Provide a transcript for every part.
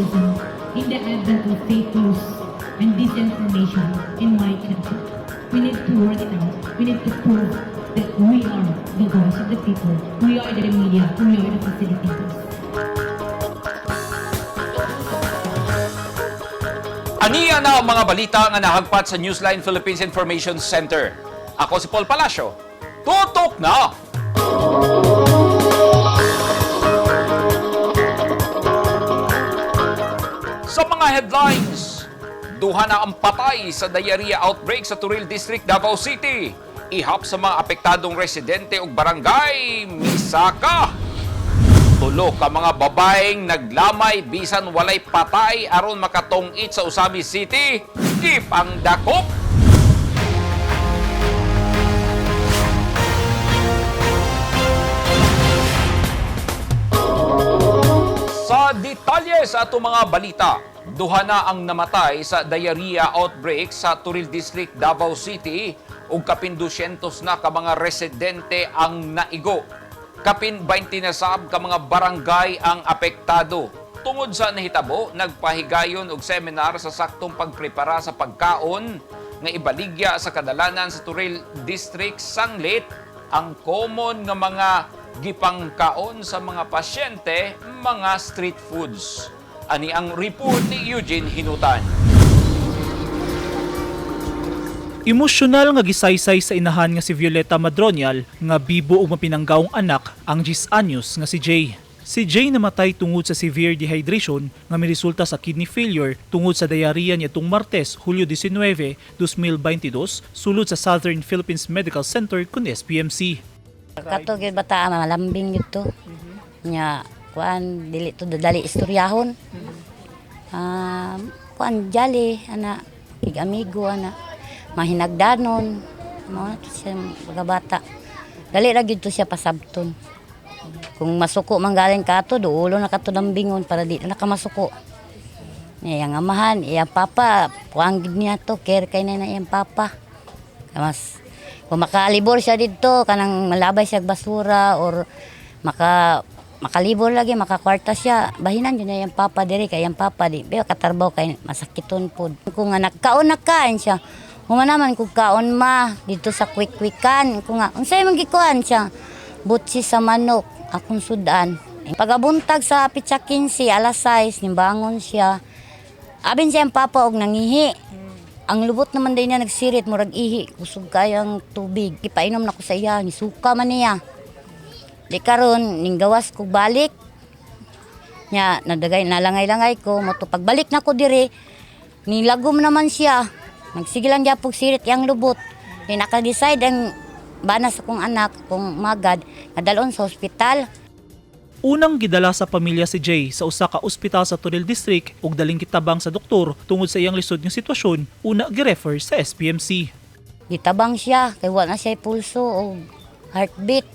journalism in the advent of fake news and disinformation in my country. We need to work it out. We need to prove that we are the voice of the people. We are the media. We are the facilitators. Aniya na ang mga balita nga nahagpat sa Newsline Philippines Information Center. Ako si Paul Palacio. Tutok na! Sa mga headlines, duha na ang patay sa diarrhea outbreak sa Turil District, Davao City. Ihap sa mga apektadong residente ug barangay, Misaka. Tulo ka mga babaeng naglamay bisan walay patay aron makatungit sa Usami City. Keep ang dakop. Sa detalye sa atong mga balita, duha na ang namatay sa diarrhea outbreak sa Turil District, Davao City ug kapin 200 na ka mga residente ang naigo. Kapin 20 na sab ka mga barangay ang apektado. Tungod sa nahitabo, nagpahigayon og seminar sa saktong pagprepara sa pagkaon nga ibaligya sa kadalanan sa Turil District sanglit ang common nga mga gipangkaon sa mga pasyente, mga street foods. Ani ang report ni Eugene Hinutan. Emosyonal nga gisaysay sa inahan nga si Violeta Madronial nga bibo og mapinanggaong anak ang 10 anyos nga si Jay. Si Jay namatay tungod sa severe dehydration nga miresulta sa kidney failure tungod sa diarrhea niadtong Martes, Hulyo 19, 2022 sulod sa Southern Philippines Medical Center kun SPMC. Kato gyud bata malambing gyud to. Nya kuan dili to dali istoryahon. Kuan jali ana kig amigo ana mahinagdanon mao na to siya pagkabata. Dali ra gyud to siya pasabton. Kung masuko man galing kato, duulo na kato ng bingon para di na nakamasuko. Iyang amahan, iyang papa, kuan gid niya to, care kay na iyang papa. Mas kung makalibor siya didto kanang malabay siya basura or makalibor lagi makakwarta siya, bahinan jud na iyang papa diri kay iyang papa di ba katarbaw kay masakiton pod. Kung nga nagkaon nagkain siya, human naman kung kaon ma didto sa quick-quickan, kung nga unsay man gikuan siya, butsi sa manok akong sudan. Pagabuntag sa pitsa 15 alas 6 nimbangon siya. Abin siya ang papa og nangihi. Ang lubot naman din niya nagsirit, murag ihi, kusog kayo ang tubig. Ipainom na ko sa iya, nisuka man niya. Di karon ning gawas ko balik. Nya nadagay nalangay-langay ko, moto pagbalik na ko diri, nilagom naman siya. Nagsige lang gyapon sirit yang lubot. Di naka-decide ang bana sa kong anak, kong magad, nadalon sa ospital. Unang gidala sa pamilya si Jay sa usa ka ospital sa Turil District ug daling gitabang sa doktor tungod sa iyang lisod nga sitwasyon, una girefer sa SPMC. Gitabang siya, kay wa na siya pulso o heartbeat.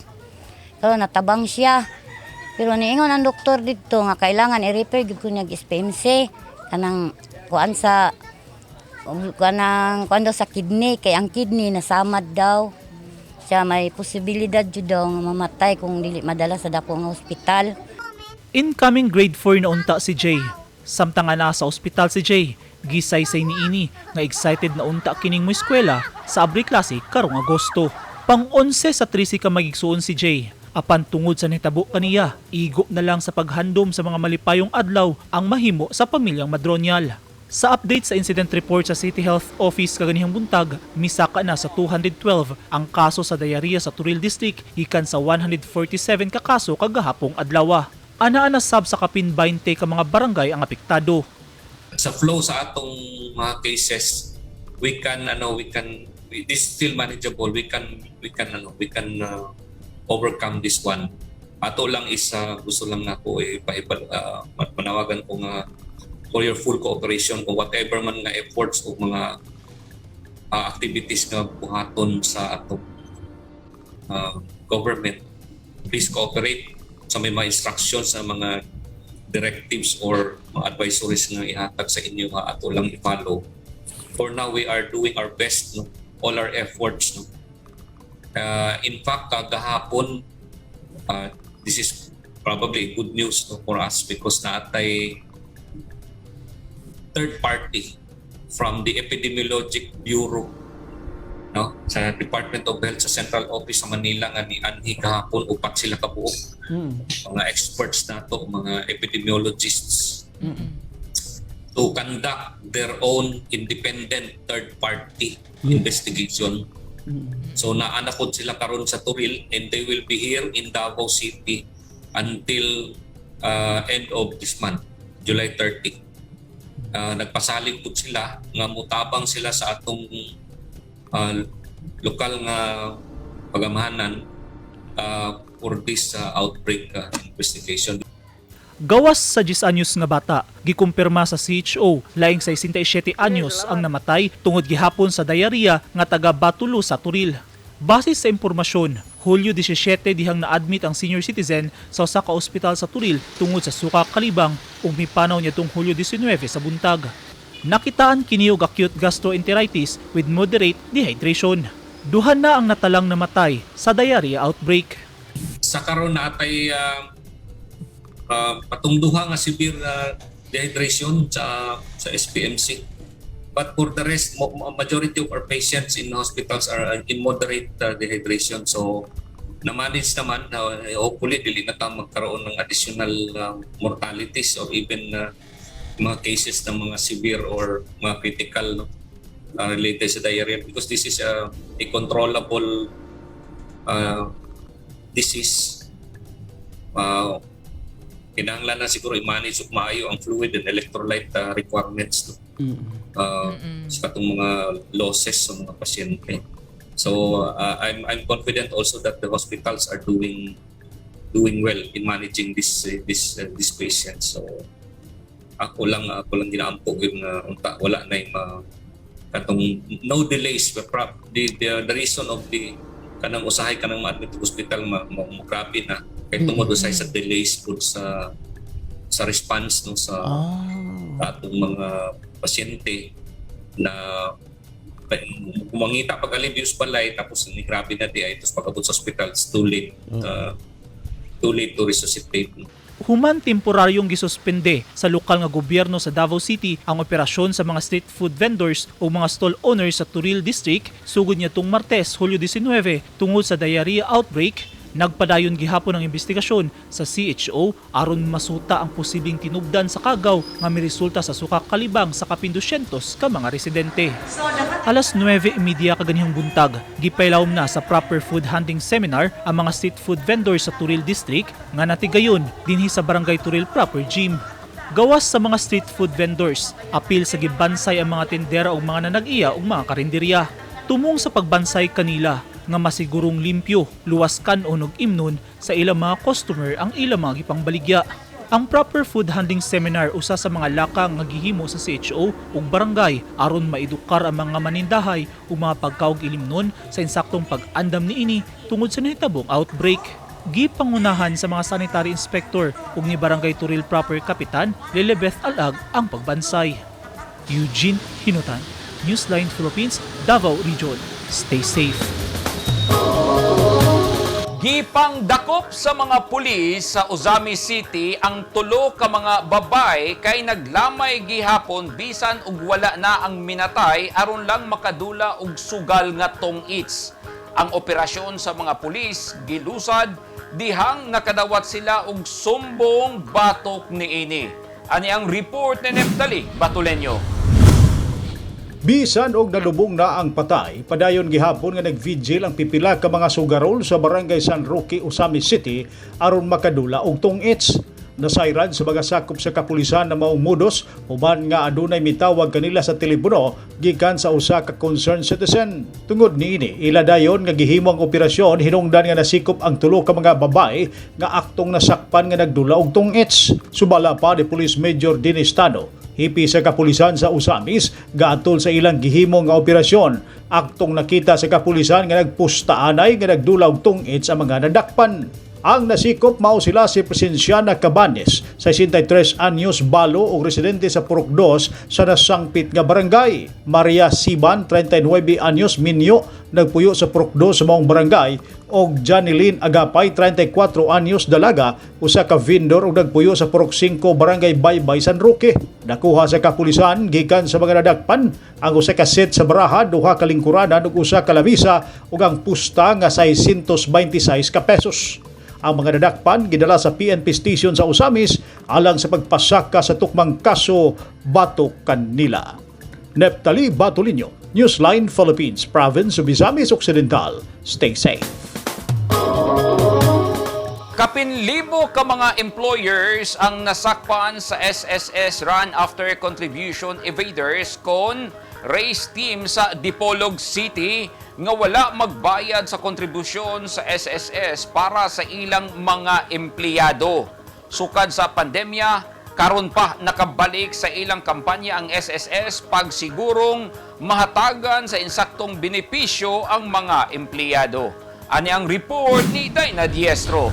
Pero natabang siya. Pero niingon ang doktor didto nga kailangan i-refer gyud ko niya og SPMC kanang kuan sa kanang kuan daw sa kidney kay ang kidney nasamad daw. Siya may posibilidad jud daw nga mamatay kung dili madala sa dako nga ospital. Incoming grade 4 na unta si Jay. Samtang nga naa sa ospital si Jay, gisaysay niini nga excited na unta kining mo eskwela sa abri klase karong Agosto. Pang 11 sa 13 ka magigsuon si Jay. Apan tungod sa nitabo kaniya, igo na lang sa paghandom sa mga malipayong adlaw ang mahimo sa pamilyang Madronial. Sa update sa incident report sa City Health Office kaganihang buntag, misaka na sa 212 ang kaso sa diarrhea sa Turil District gikan sa 147 ka kaso kagahapong adlaw. Ana-ana sab sa kapin 20 ka mga barangay ang apektado. Sa flow sa atong mga cases, we can ano we can this is still manageable. We can overcome this one. Ato lang is gusto lang nako eh, manawagan ko nga for your full cooperation kung whatever man nga efforts o mga activities nga buhaton sa atong government, please cooperate sa may mga instructions, sa mga directives or mga advisories nga ihatag sa inyo nga ato lang i-follow. For now, we are doing our best, no? All our efforts. No? In fact, kagahapon, this is probably good news, no, for us because naatay third party from the Epidemiologic Bureau, no, sa Department of Health sa Central Office sa Manila nga ni-anhi kahapon. Upat sila kabuok, mga experts nato, mga epidemiologists, to conduct their own independent third party investigation. So naa na pod sila karon sa Toril and they will be here in Davao City until end of this month, July 30. Nagpasalig pod sila nga mutabang sila sa atong lokal nga pagamahanan for this outbreak investigation. Gawas sa 10 anyos nga bata, gikumpirma sa CHO laing 67 anyos ang namatay tungod gihapon sa diarrhea nga taga Batulo sa Toril. Base sa impormasyon, Hulyo 17 dihang na-admit ang senior citizen sa usa ka ospital sa Toril tungod sa suka kalibang ug mipanaw niya tong Hulyo 19 sa buntag. Nakitaan kini og acute gastroenteritis with moderate dehydration. Duha na ang natalang namatay sa diarrhea outbreak. Sa karon natay patong duha nga severe dehydration sa SPMC. But for the rest, majority of our patients in hospitals are in moderate dehydration. So na-manage naman, hopefully dili na ta magkaroon ng additional mortalities or even mga cases ng mga severe or mga critical, no, related sa diarrhea because this is a controllable disease. Kinahanglan na siguro i-manage ug maayo ang fluid and electrolyte requirements, no, sa katong mga losses sa mga pasyente. So I'm confident also that the hospitals are doing well in managing this patients. So ako lang ginaampo yung unta wala na yung katong no delays, but the reason of the kanang usahay kanang ma-admit sa hospital ma grabe na kay tungod usahay sa delays pud sa response, no, sa atong mga pasyente na kumangita pag-alibyo sa balay, tapos ni grabe na di ay, tapos pag-abot sa hospital, it's too late to resuscitate. Human temporaryong gisuspende sa lokal nga gobyerno sa Davao City ang operasyon sa mga street food vendors o mga stall owners sa Toril District sugod niadtong Martes, Hulyo 19, tungod sa diarrhea outbreak, nagpadayon gihapon ang investigasyon sa CHO aron masuta ang posibleng tinubdan sa kagaw nga miresulta sa suka kalibang sa kapin 200 ka mga residente. Alas 9:30 kaganihang buntag, gipailawom na sa proper food handling seminar ang mga street food vendors sa Toril District nga natigayon dinhi sa Barangay Toril Proper Gym. Gawas sa mga street food vendors, apil sa gibansay ang mga tindera ug mga nanag-iya ug mga karinderya. Tumong sa pagbansay kanila nga masigurong limpyo, luwas kan-on ug imnon sa ilang mga customer ang ilang mga gipangbaligya. Ang proper food handling seminar usa sa mga lakang nga gihimo sa CHO ug barangay aron maedukar ang mga manindahay ug mga pagkaog ilimnon sa insaktong pag-andam niini tungod sa nahitabong outbreak. Gipangunahan sa mga sanitary inspector ug ni Barangay Toril Proper Kapitan Lilibeth Alag ang pagbansay. Eugene Hinutan, Newsline Philippines, Davao Region. Stay safe. Gipangdakop sa mga pulis sa Ozamiz City ang tulo ka mga babae kay naglamay gihapon bisan og wala na ang minatay aron lang makadula og sugal nga tong-its. Ang operasyon sa mga pulis gilusad dihang nakadawat sila og sumbong batok niini. Ani ang report ni Neftali Batuleño. Bisan og nalubong na ang patay, padayon gihapon nga nagvigil ang pipila ka mga sugarol sa Barangay San Roque, Ozamiz City aron makadula og tong-its. Nasayran sa mga sakop sa kapulisan na maong modus human nga adunay mitawag kanila sa telepono gikan sa usa ka concerned citizen. Tungod niini, ila dayon nga gihimo ang operasyon hinungdan nga nasikop ang tulo ka mga babae nga aktong nasakpan nga nagdula og tong-its. Subala pa ni Police Major Dennis Tano, hepe sa kapulisan sa Ozamiz, gaatol sa ilang gihimo nga operasyon. Aktong nakita sa kapulisan nga nagpustaanay nga nagdula og tong-its ang mga nadakpan. Ang nasikop mao sila si Presensiana Cabanes, 63 anyos, balo ug residente sa Purok 2 sa nasangpit nga barangay. Maria Siban, 39 anyos, minyo, nagpuyo sa Purok 2 sa maong barangay, og Janeline Agapay, 34 anyos, dalaga, usa ka vendor ug nagpuyo sa Purok 5, Barangay Baybay, San Roque. Nakuha sa kapulisan gikan sa mga nadakpan ang usa ka set sa baraha, duha ka lingkuranan ug usa ka lamisa ug ang pusta nga 626 ka pesos. Ang mga nadakpan gidala sa PNP station sa Ozamiz alang sa pagpasaka sa tukmang kaso batok kanila. Neptali Batulinyo, Newsline Philippines, Province of Misamis Occidental. Stay safe. Kapin libo ka mga employers ang nasakpan sa SSS Run After Contribution Evaders kon race team sa Dipolog City nga wala magbayad sa kontribusyon sa SSS para sa ilang mga empleyado. Sukad sa pandemya, karon pa nakabalik sa ilang kampanya ang SSS pagsigurong mahatagan sa insaktong benepisyo ang mga empleyado. Ani ang report ni Dayna Diestro.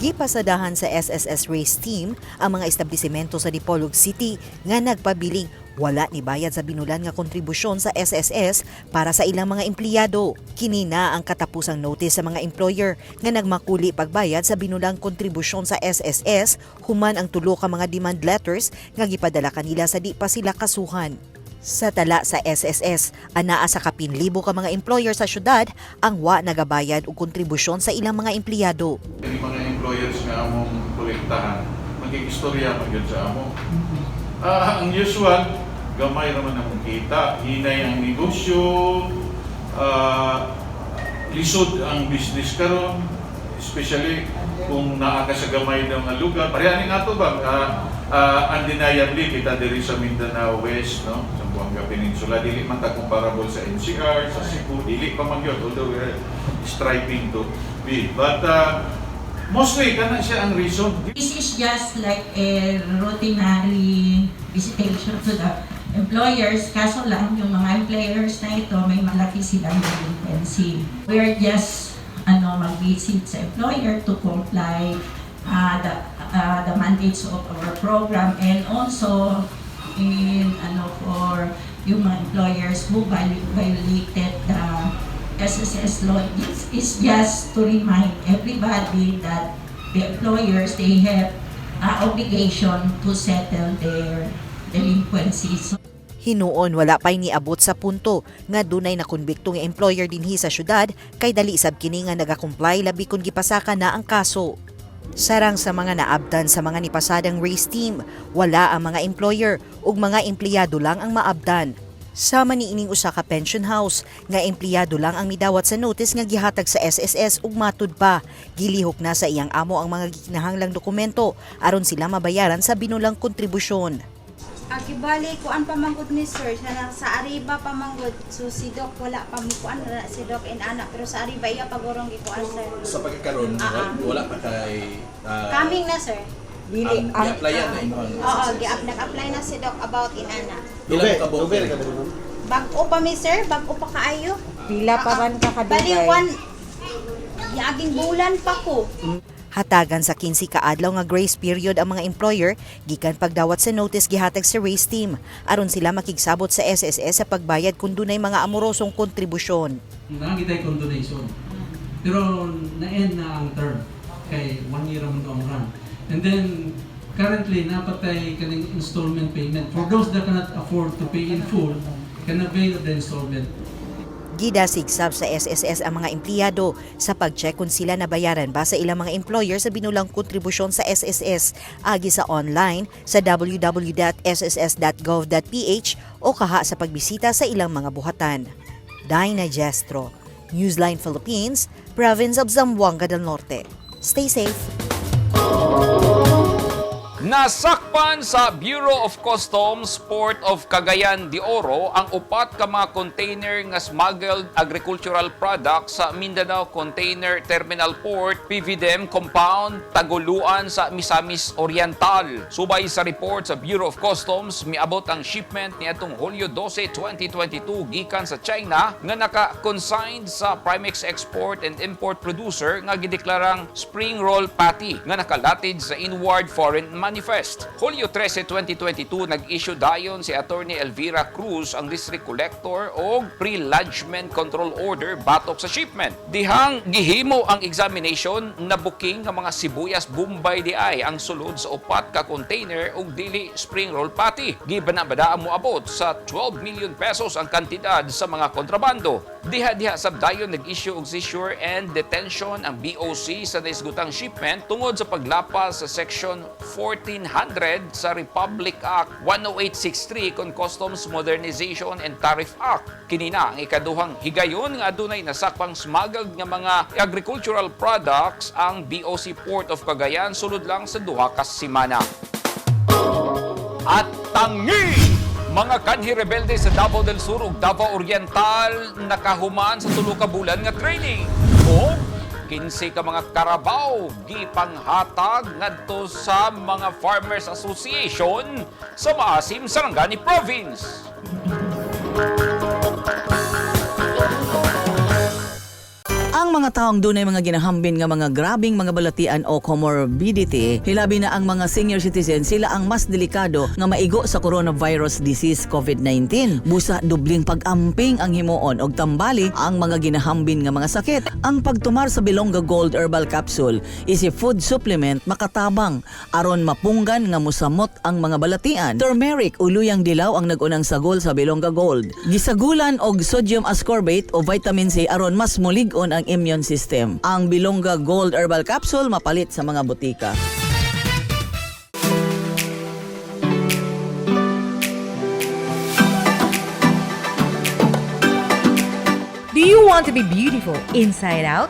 Gipasadahan sa SSS Race Team ang mga establisimento sa Dipolog City nga nagpabiling wala ni bayad sa binulan nga kontribusyon sa SSS para sa ilang mga empleyado. Kini na ang katapusang notice sa mga employer nga nagmakuli pagbayad sa binulang kontribusyon sa SSS human ang tulo ka mga demand letters nga gipadala kanila sa di pa sila kasuhan. Sa tala sa SSS, anaa sa kapin libo ka mga employer sa syudad ang wa nagabayad og kontribusyon sa ilang mga empleyado. Kani mga employers nga among kolektahan, magig-istorya man gyud sa amo. Ang usual, gamay raman among kita, hinay ang negosyo, lisod ang business karon, especially kung naa ka sa gamay daw nga lugar. Pareha ni ato ba? Undeniably kita diri sa Mindanao West, no? Sa Zamboanga Peninsula, dili man ta comparable sa NCR, sa Cebu, dili pa man gyud, although we are striving to be. But mostly kana siya ang reason. This is just like a routinary visitation to the employers. Kaso lang, yung mga employers na ito, may malaki silang delinquency. We are just ano, mag-visit sa employer to comply the mandates of our program and also in ano for yung mga employers who violated the SSS law. This is just to remind everybody that the employers, they have obligation to settle their delinquencies. Hinuon wala pa'y niabot sa punto nga dunay nakonbikto nga employer dinhi sa syudad kay dali sab kini nga nagacomply labi kun gipasaka na ang kaso. Sarang sa mga naabdan sa mga nipasadang race team, wala ang mga employer ug mga empleyado lang ang maabdan. Sama niining usa ka pension house nga empleyado lang ang midawat sa notice nga gihatag sa SSS ug matud pa gilihok na sa iyang amo ang mga gikinahanglang dokumento aron sila mabayaran sa binulang kontribusyon. Agi bali kuan pa man gud ni sir sa Ariba pa man gud, so si Doc wala pa mo kuan na si Doc in ana, pero sa Ariba iya pagurong gikuan, sir. Sa pagkakaroon, wala pa kay Coming na, sir. Dili, ang i-applyan na imong Oo, gi-up nag-apply na si Doc about in ana. Pila ka buok? Bag-o pa mi, sir, bag-o pa kaayo. Pila pa man ka Bali kadugay? one yaging bulan pa ko. Hatagan sa 15 ka adlaw nga grace period ang mga employer gikan pagdawat sa notice gihatag sa race team aron sila makigsabot sa SSS sa pagbayad kung dunay mga amorosong kontribusyon. Naa kitay condonation. Pero na-end na ang term kay one year naman to ang run. And then currently naa pa tay kaning installment payment. For those that cannot afford to pay in full, can avail of the installment. Gidasig sab sa SSS ang mga empleyado sa pag-check kung sila nabayaran ba sa ilang mga employer sa binulang kontribusyon sa SSS agi sa online sa www.sss.gov.ph o kaha sa pagbisita sa ilang mga buhatan. Dinah Gestro, Newsline Philippines, Province of Zamboanga del Norte. Stay safe. Nasakpan sa Bureau of Customs, Port of Cagayan de Oro ang upat ka mga container nga smuggled agricultural products sa Mindanao Container Terminal Port, PVDM Compound, Tagoluan sa Misamis Oriental. Subay sa report sa Bureau of Customs, miabot ang shipment niadtong Hulyo 12, 2022 gikan sa China nga naka-consigned sa Primex Export and Import Producer nga gideklarang spring roll patty nga nakalatid sa inward foreign manifest. Hulyo 13, 2022, nag-issue dayon si Attorney Elvira Cruz, ang district collector, og pre-lodgement control order batok sa shipment. Dihang gihimo ang examination, nabuking nga mga sibuyas Bombay diay ang sulod sa upat ka container ug dili spring roll patty. Gibanabadaan moabot sa 12 million pesos ang kantidad sa mga kontrabando. Diha-diha sab dayon nag-issue og seizure and detention ang BOC sa naisgutang shipment tungod sa paglapas sa Section 1400 sa Republic Act 10863 kon Customs Modernization and Tariff Act. Kini na ang ikaduhang higayon nga adunay nasakpang smuggled nga mga agricultural products ang BOC Port of Cagayan sulod lang sa 2 ka semana. At tangi! Mga kanhi rebelde sa Davao del Sur ug Davao Oriental nakahuman sa 3 ka bulan nga training. O 15 ka mga karabaw gipanghatag ngadto sa mga Farmers Association sa Maasim, Sarangani Province. Ang mga taong dunay mga ginahambin nga mga grabing mga balatian o comorbidity, hilabi na ang mga senior citizen, sila ang mas delikado nga maigo sa coronavirus disease COVID-19. Busa dubling pag-amping ang himuon og tambali ang mga ginahambin nga mga sakit. Ang pagtumar sa Bilongga Gold Herbal Capsule is a food supplement makatabang aron mapunggan nga musamot ang mga balatian. Turmeric o luyang dilaw ang nag-unang sagol sa Bilongga Gold. Gisagulan og sodium ascorbate o vitamin C aron mas mulig-on ang immune system. Ang Bilongga Gold Herbal Capsule mapalit sa mga botika. Do you want to be beautiful inside out?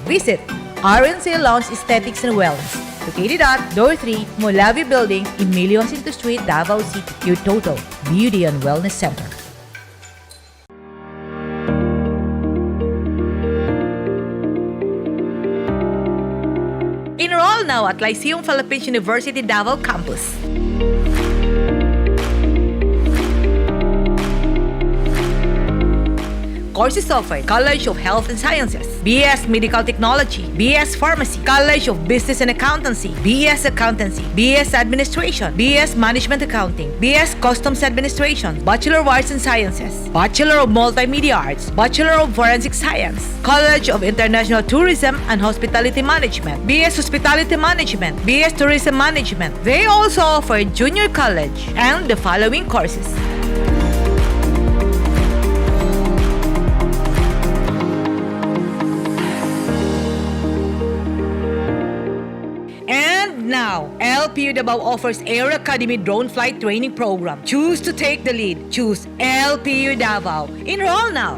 Visit RNC Lounge Aesthetics and Wellness, located at Door 3, Molavi Building, Emilio Jacinto Street, Davao City. Your total beauty and wellness center. Enroll now at Lyceum Philippines University Davao Campus. Courses offered: College of Health and Sciences, BS Medical Technology, BS Pharmacy, College of Business and Accountancy, BS Accountancy, BS Administration, BS Management Accounting, BS Customs Administration, Bachelor of Arts and Sciences, Bachelor of Multimedia Arts, Bachelor of Forensic Science, College of International Tourism and Hospitality Management, BS Hospitality Management, BS Tourism Management. They also offer junior college and the following courses. And now, LPU Davao offers Air Academy Drone Flight Training Program. Choose to take the lead. Choose LPU Davao. Enroll now.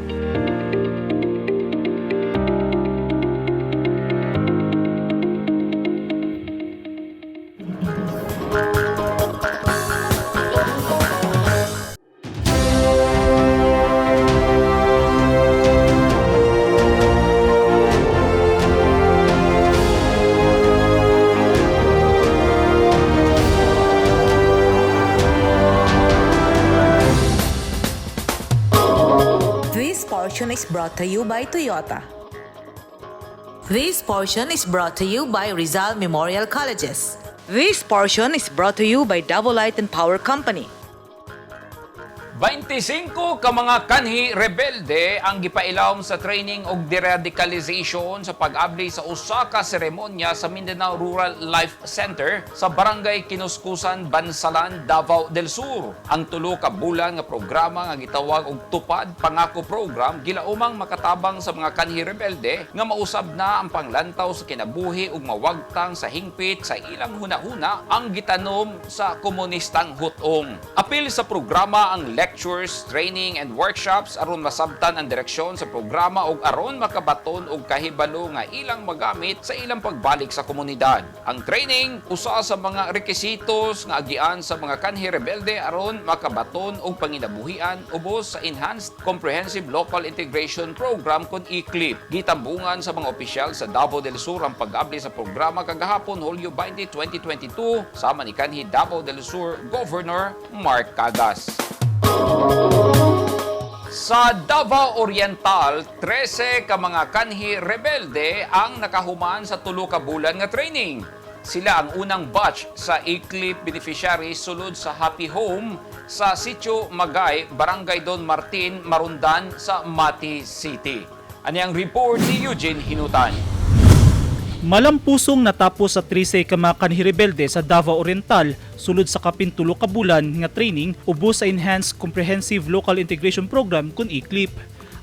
This portion is brought to you by Toyota. This portion is brought to you by Rizal Memorial Colleges. This portion is brought to you by Davao Light and Power Company. 25 ka mga kanhi rebelde ang gipailawom sa training og deradicalization sa pag-abli sa usa ka seremonya sa Mindanao Rural Life Center sa Barangay Kinuskusan, Bansalan, Davao del Sur. Ang 3 ka bulan nga programa nga gitawag og Tupad Pangako Program gilaumang makatabang sa mga kanhi rebelde nga mausab na ang panglantaw sa kinabuhi ug mawagtang sa hingpit sa ilang hunahuna ang gitanom sa komunistang hutong. Apil sa programa ang lectures, training and workshops aron masabtan ang direksyon sa programa ug aron makabaton og kahibalo nga ilang magamit sa ilang pagbalik sa komunidad. Ang training usa sa mga rekisitos nga agian sa mga kanhi rebelde aron makabaton og panginabuhian ubos sa Enhanced Comprehensive Local Integration Program kon ECLIP. Gitambungan sa mga opisyal sa Davao del Sur ang pag-abli sa programa kagahapon, Hulyo 20, 2022, sama ni kanhi Davao del Sur Governor Mark Cagas. Sa Davao Oriental, 13 ka mga kanhi rebelde ang nakahuman sa 3 ka bulan nga training. Sila ang unang batch sa ECLIP beneficiaries sulod sa Happy Home sa Sitio Magay, Barangay Don Martin, Marundan sa Mati City. Ani ang report ni Eugene Hinutan. Malampusong natapos sa 13 ka mga kanhi-rebelde sa Davao Oriental sulod sa kapin 3 ka bulan nga training ubos sa Enhanced Comprehensive Local Integration Program kun ECLIP.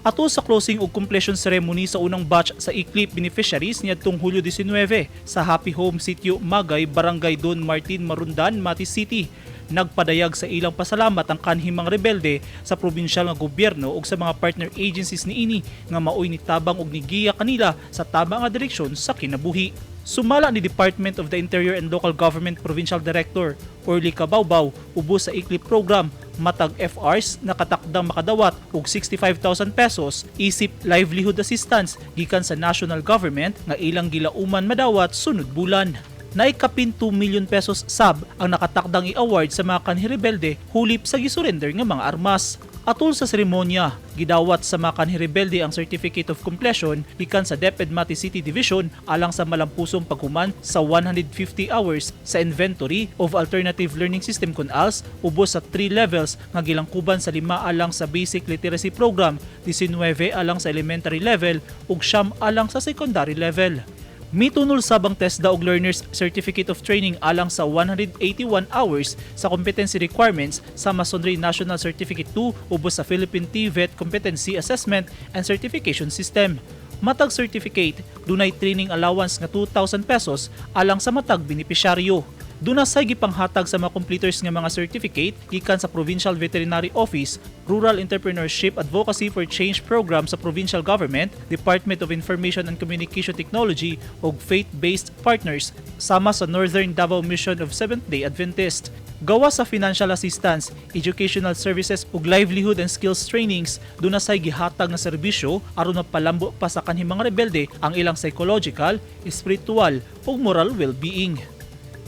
Ato sa closing ug completion ceremony sa unang batch sa ECLIP beneficiaries niadtong Hulyo 19 sa Happy Home, Sitio Magay, Barangay Don Martin, Marundan, Mati City. Nagpadayag sa ilang pasalamat ang kanhi mga rebelde sa probinsyal nga gobyerno ug sa mga partner agencies niini nga maoy nitabang ug nigiya kanila sa tama nga direksyon sa kinabuhi. Sumala ni Department of the Interior and Local Government Provincial Director Orly Cabaubao, ubos sa ECLIP program, matag FRs nakatakdang makadawat og 65,000 pesos isip livelihood assistance gikan sa national government nga ilang gilauman madawat sunod bulan. Naikapin 2 million pesos sab ang nakatakdang i-award sa mga kanhi-rebelde hulip sa gisurrender nga mga armas. Atol sa seremonya, gidawat sa mga kanhi-rebelde ang Certificate of Completion gikan sa DepEd Mati City Division alang sa malampusong paghuman sa 150 hours sa Inventory of Alternative Learning System kun ALS ubos sa 3 levels nga gilangkuban sa 5 alang sa Basic Literacy Program, 19 alang sa elementary level ug 9 alang sa secondary level. Mitunol sab ang TESDA og Learners Certificate of Training alang sa 181 hours sa competency requirements sa Masonry National Certificate 2 ubos sa Philippine TVET Competency Assessment and Certification System. Matag certificate, dunay training allowance nga 2,000 pesos alang sa matag benepisyaryo. Duna say gipanghatag sa mga completers nga mga certificate gikan sa Provincial Veterinary Office, Rural Entrepreneurship Advocacy for Change Program sa Provincial Government, Department of Information and Communication Technology ug faith-based partners sama sa Northern Davao Mission of Seventh-day Adventist. Gawas sa financial assistance, educational services ug livelihood and skills trainings, duna say gihatag nga serbisyo aron mapalambo pa sa kanhi mga rebelde ang ilang psychological, spiritual ug moral well-being.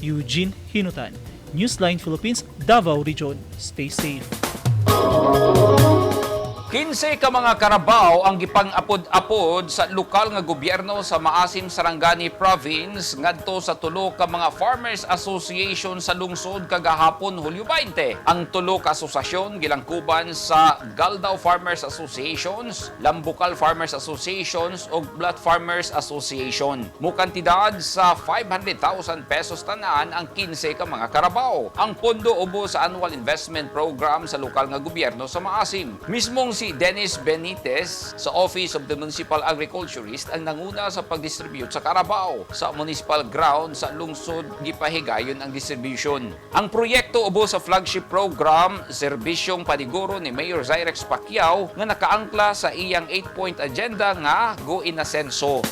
Eugene Hinutan, Newsline Philippines, Davao Region. Stay safe. 15 ka mga karabaw ang gipang-apod-apod sa lokal nga gobyerno sa Maasim, Sarangani Province ngadto sa tulo ka mga farmers association sa lungsod kagahapon, Hulyo 20. Ang tulo ka asosasyon gilangkuban sa Galdao Farmers Associations, Lambukal Farmers Associations ug Blat Farmers Association. Mukantidad sa 500,000 pesos tanan ang 15 ka mga karabaw. Ang pondo ubos sa annual investment program sa lokal nga gobyerno sa Maasim. Mismong si Dennis Benitez sa Office of the Municipal Agriculturist ang nanguna sa pagdistribute sa karabaw. Sa municipal ground sa lungsod gipahigayon ang distribution. Ang proyekto ubos sa flagship program Serbisyong Paniguro ni Mayor Zyrex Pacquiao nga nakaangkla sa iyang 8-point agenda nga Go in Asenso.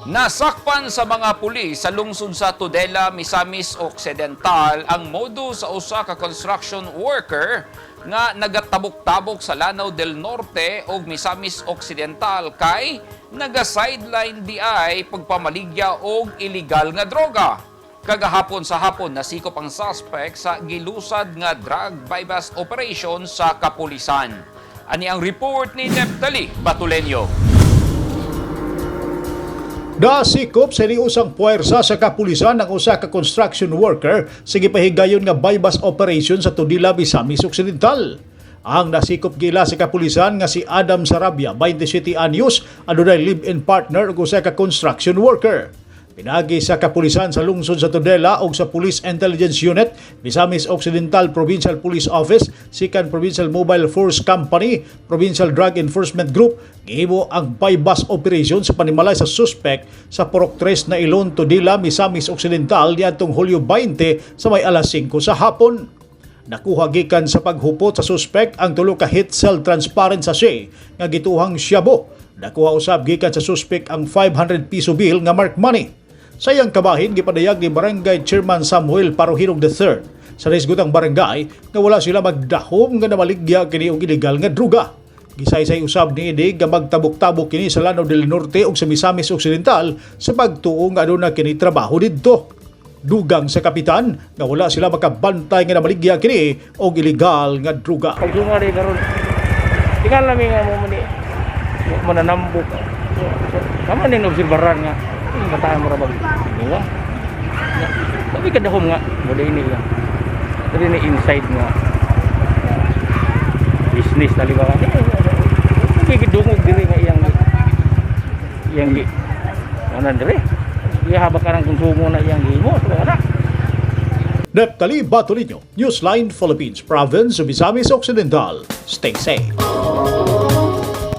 Nasakpan sa mga pulis sa lungsod sa Tudela, Misamis Occidental ang modo sa usa ka construction worker nga nagatabok-tabok sa Lanao del Norte ug Misamis Occidental kay naga-sideline di ay pagpamaligya og illegal nga droga. Kagahapon sa hapon, nasikop ang suspect sa gilusad nga drug buy-bust operation sa kapulisan. Ani ang report ni Neptali Batulenyo. Nasikop sa usang puwersa sa kapulisan ang usa ka construction worker sa gipahigayon nga buy-bust operation sa Tudela, Misamis Occidental. Ang nasikop gila sa kapulisan nga si Adam Sarabia, 27 anyos, adunay live-in partner ug usa ka construction worker. Pinagi sa kapulisan sa lungsod sa Tudela ug sa Police Intelligence Unit, Misamis Occidental Provincial Police Office, Second Provincial Mobile Force Company, Provincial Drug Enforcement Group, gihimo ang buy-bust operation sa panimalay sa suspect sa Purok 3 na Ilon, Tudela, Misamis Occidental niadtong Hulyo 20 sa may alas 5 sa hapon. Nakuha gikan sa paghupot sa suspect ang tulo ka heat cell transparent sachet nga gituhang shabu. Nakuha usab gikan sa suspect ang 500 piso bill nga mark money. Sa iyang kabahin, gipadayag ni Barangay Chairman Samuel Parohinog III sa risgutang barangay nga wala sila magdahom nga namaligya kini og illegal nga druga. Gisaysay usab niini nga magtabok-tabok kini sa Lanao del Norte ug sa Misamis Occidental sa pagtuo nga aduna kini trabaho didto. Dugang sa kapitan nga wala sila makabantay nga namaligya kini og illegal nga druga. Pagsunga rin karon. Tinggal namin nga mo mani mananambok. So, kama ning obserbaran nga bataan mo ra bag. Diba? Sabi ka dahom nga mo ini nga. Dili ni inside nga business tali ba? Sabi gidungog diri nga iyang iyang gi. Ano dire? Iya habak ka ng konsumo na iyang gihimo. So, wala. Neptali Batolino, Newsline Philippines, Province of Misamis Occidental. Stay safe.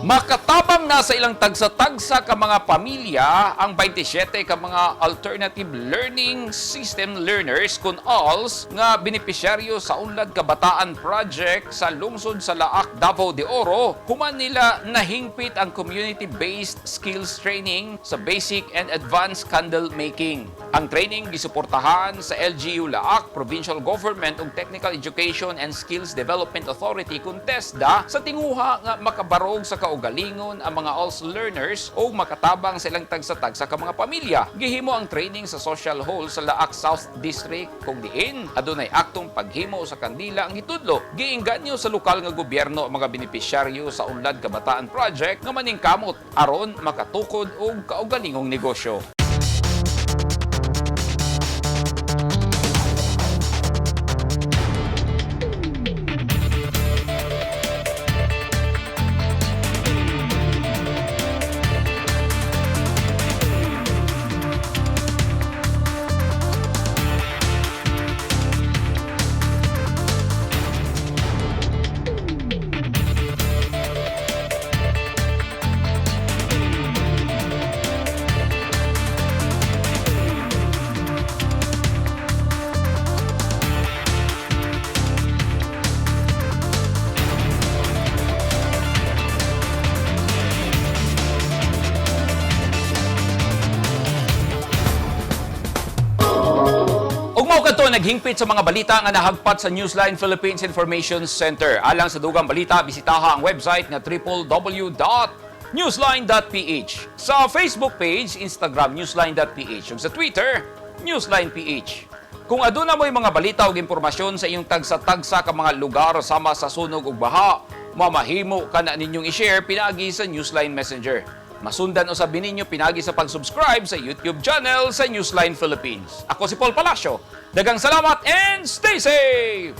Makatabang na sa ilang tagsa-tagsa ka mga pamilya ang 27 ka mga Alternative Learning System learners kun ALS nga benepisyaryo sa Unlad Kabataan Project sa lungsod sa Laak, Davao de Oro, human nila nahingpit ang community-based skills training sa basic and advanced candle making. Ang training gisuportahan sa LGU Laak, Provincial Government ug Technical Education and Skills Development Authority kun TESDA sa tinguha nga makabarog sa kaugalingon ang mga ALS learners o makatabang sa ilang tagsa-tagsa ka mga pamilya. Gihimo ang training sa social hall sa Laak South District kung diin adunay aktong paghimo sa kandila ang gitudlo. Giinganyo sa lokal nga gobyerno ang mga benepisyaryo sa Unlad Kabataan Project nga maningkamot aron makatukod og kaugalingong negosyo. Ug mao kadto naghingpit sa mga balita nga nahagpat sa Newsline Philippines Information Center. Alang sa dugang balita, bisitaha ang website nga www.newsline.ph. Sa Facebook page, Instagram newsline.ph ug sa Twitter, newsline.ph. Kung aduna mo'y mga balita ug impormasyon sa iyong tagsa-tagsa ka mga lugar sama sa sunog ug baha, mamahimo ka na ninyong i-share pinaagi sa Newsline Messenger. Masundan usab ninyo pinagi sa pag-subscribe sa YouTube channel sa Newsline Philippines. Ako si Paul Palacio. Dagang salamat and stay safe!